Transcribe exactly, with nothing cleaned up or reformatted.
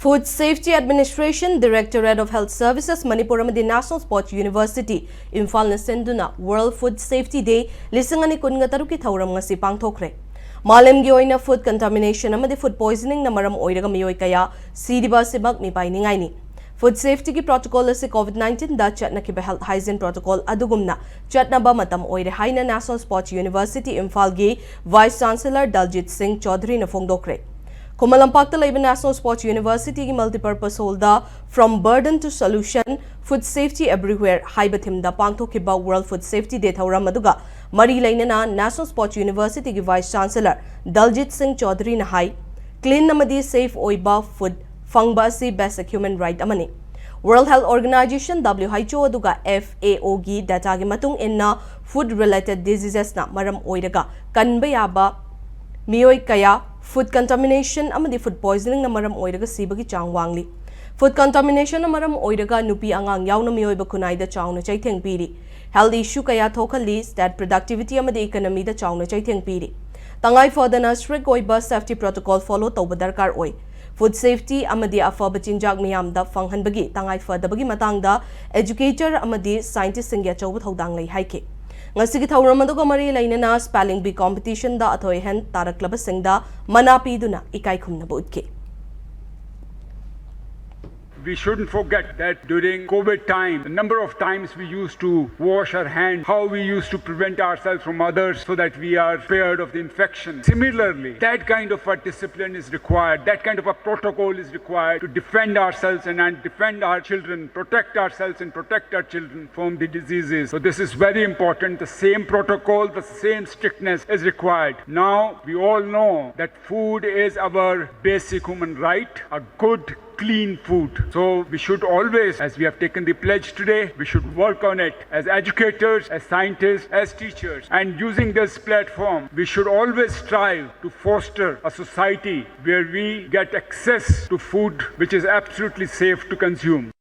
Food Safety Administration, Directorate of Health Services, Manipur ꯑꯃꯗꯤ National Sports University, ꯏꯝꯐꯥꯜꯅ ꯁꯤꯟꯗꯨꯅ World Food Safety Day ꯂꯤꯁꯤꯡ ꯑꯅꯤ ꯀꯨꯟꯒ ꯇꯔꯨꯛꯀꯤ ꯊꯧꯔꯝ ꯉꯁꯤ ꯄꯥꯡꯊꯣꯛꯈ꯭ꯔꯦ꯫ ꯃꯥꯂꯦꯝꯒꯤ ꯑꯣꯏꯅ food contamination ꯑꯃꯗꯤ food poisoningꯅ ꯃꯔꯝ ꯑꯣꯏꯔꯒ ꯃꯤꯑꯣꯏ ꯀꯌꯥ ꯁꯤꯔꯤꯕ ꯑꯁꯤꯃꯛ ꯃꯤꯄꯥꯏꯅꯤꯡꯉꯥꯏꯅꯤ꯫ Food safetyꯒꯤ protocol ꯑꯁꯤ COVID nineteenꯗ ꯆꯠꯅꯈꯤꯕ health hygiene protocol ꯑꯗꯨꯒꯨꯝꯅ ꯆꯠꯅꯕ ꯃꯇꯝ ꯑꯣꯏꯔꯦ ꯍꯥꯏꯅ National Sports University ꯏꯝꯐꯥꯜꯒꯤ Vice Chancellor ꯗꯜꯖꯤꯠ ꯁꯤꯡ ꯆꯧꯙꯔꯤꯅ ꯐꯣꯡꯗꯣꯛꯈ꯭ꯔꯦ꯫ ꯈꯨꯃꯟ ꯂꯝꯄꯥꯛꯇ ꯂꯩꯕ National Sports Universityꯒꯤ multipurpose hallꯗ From Burden to Solution, Food Safety Everywhere ꯍꯥꯏꯕ themeꯗ ꯄꯥꯡꯊꯣꯛꯈꯤꯕ World Food Safety Day ꯊꯧꯔꯝ ꯑꯗꯨꯒ ꯃꯔꯤ ꯂꯩꯅꯅ National Sports Universityꯒꯤ Vice Chancellor ꯗꯜꯖꯤꯠ ꯁꯤꯡ ꯆꯧꯙꯔꯤꯅ ꯍꯥꯏ, clean ꯑꯃꯗꯤ safe ꯑꯣꯏꯕ food ꯐꯪꯕ ꯑꯁꯤ basic human right ꯑꯃꯅꯤ꯫ World Health Organization, WHO, ꯑꯗꯨꯒ FAOꯒꯤ dataꯒꯤ ꯃꯇꯨꯡ ꯏꯟꯅ, food related diseasesꯅ ꯃꯔꯝ ꯑꯣꯏꯔꯒ ꯀꯟꯕ ꯌꯥꯕ ꯃꯤꯑꯣꯏ ꯀꯌꯥ food contamination ꯑꯃꯗꯤ food poisoningꯅ ꯃꯔꯝ ꯑꯣꯏꯔꯒ ꯁꯤꯕꯒꯤ ꯆꯥꯡ ꯋꯥꯡꯂꯤ꯫ Food contaminationꯅ ꯃꯔꯝ ꯑꯣꯏꯔꯒ ꯅꯨꯄꯤ ꯑꯉꯥꯡ ꯌꯥꯎꯅ ꯃꯤꯑꯣꯏꯕ ꯈꯨꯟꯅꯥꯏꯗ ꯆꯥꯎꯅ ꯆꯩꯊꯦꯡ ꯄꯤꯔꯤ꯫ Health issue ꯀꯌꯥ ꯊꯣꯛꯍꯜꯂꯤ, state productivity ꯑꯃꯗꯤ economyꯗ ꯆꯥꯎꯅ ꯆꯩꯊꯦꯡ ꯄꯤꯔꯤ꯫ ꯇꯉꯥꯏ ꯐꯗꯅ strict ꯑꯣꯏꯕ safety protocol follow ꯇꯧꯕ ꯗꯔꯀꯥꯔ ꯑꯣꯏ꯫ Food safety ꯑꯃꯗꯤ ꯑꯐꯕ ꯆꯤꯟꯖꯥꯛ ꯃꯤꯌꯥꯝꯗ ꯐꯪꯍꯟꯕꯒꯤ ꯇꯉꯥꯏ ꯐꯗꯕꯒꯤ ꯃꯇꯥꯡꯗ educator ꯑꯃꯗꯤ scientistꯁꯤꯡꯒꯤ ꯑꯆꯧꯕ ꯊꯧꯗꯥꯡ ꯂꯩ ꯍꯥꯏꯈꯤ꯫ ꯉꯁꯤꯒꯤ ꯊꯧꯔꯝ ꯑꯗꯨꯒ ꯃꯔꯤ ꯂꯩꯅꯅ spelling bee competitionꯗ ꯑꯊꯣꯏ ꯑꯍꯦꯟ ꯇꯥꯔꯛꯂꯕꯁꯤꯡꯗ ꯃꯅꯥ ꯄꯤꯗꯨꯅ ꯏꯀꯥꯏ ꯈꯨꯝꯅꯕ ꯎꯠꯈꯤ꯫ We shouldn't forget that during COVID time, the number of times we used to wash our hands, how we used to prevent ourselves from others so that we are spared of the infection. Similarly, that kind of a discipline is required, that kind of a protocol is required to defend ourselves and, and defend our children, protect ourselves and protect our children from the diseases. So this is very important. The same protocol, the same strictness is required. Now, we all know that food is our basic human right. A good clean food. So we should always, as we have taken the pledge today, we should work on it as educators, as scientists, as teachers. And using this platform, we should always strive to foster a society where we get access to food which is absolutely safe to consume.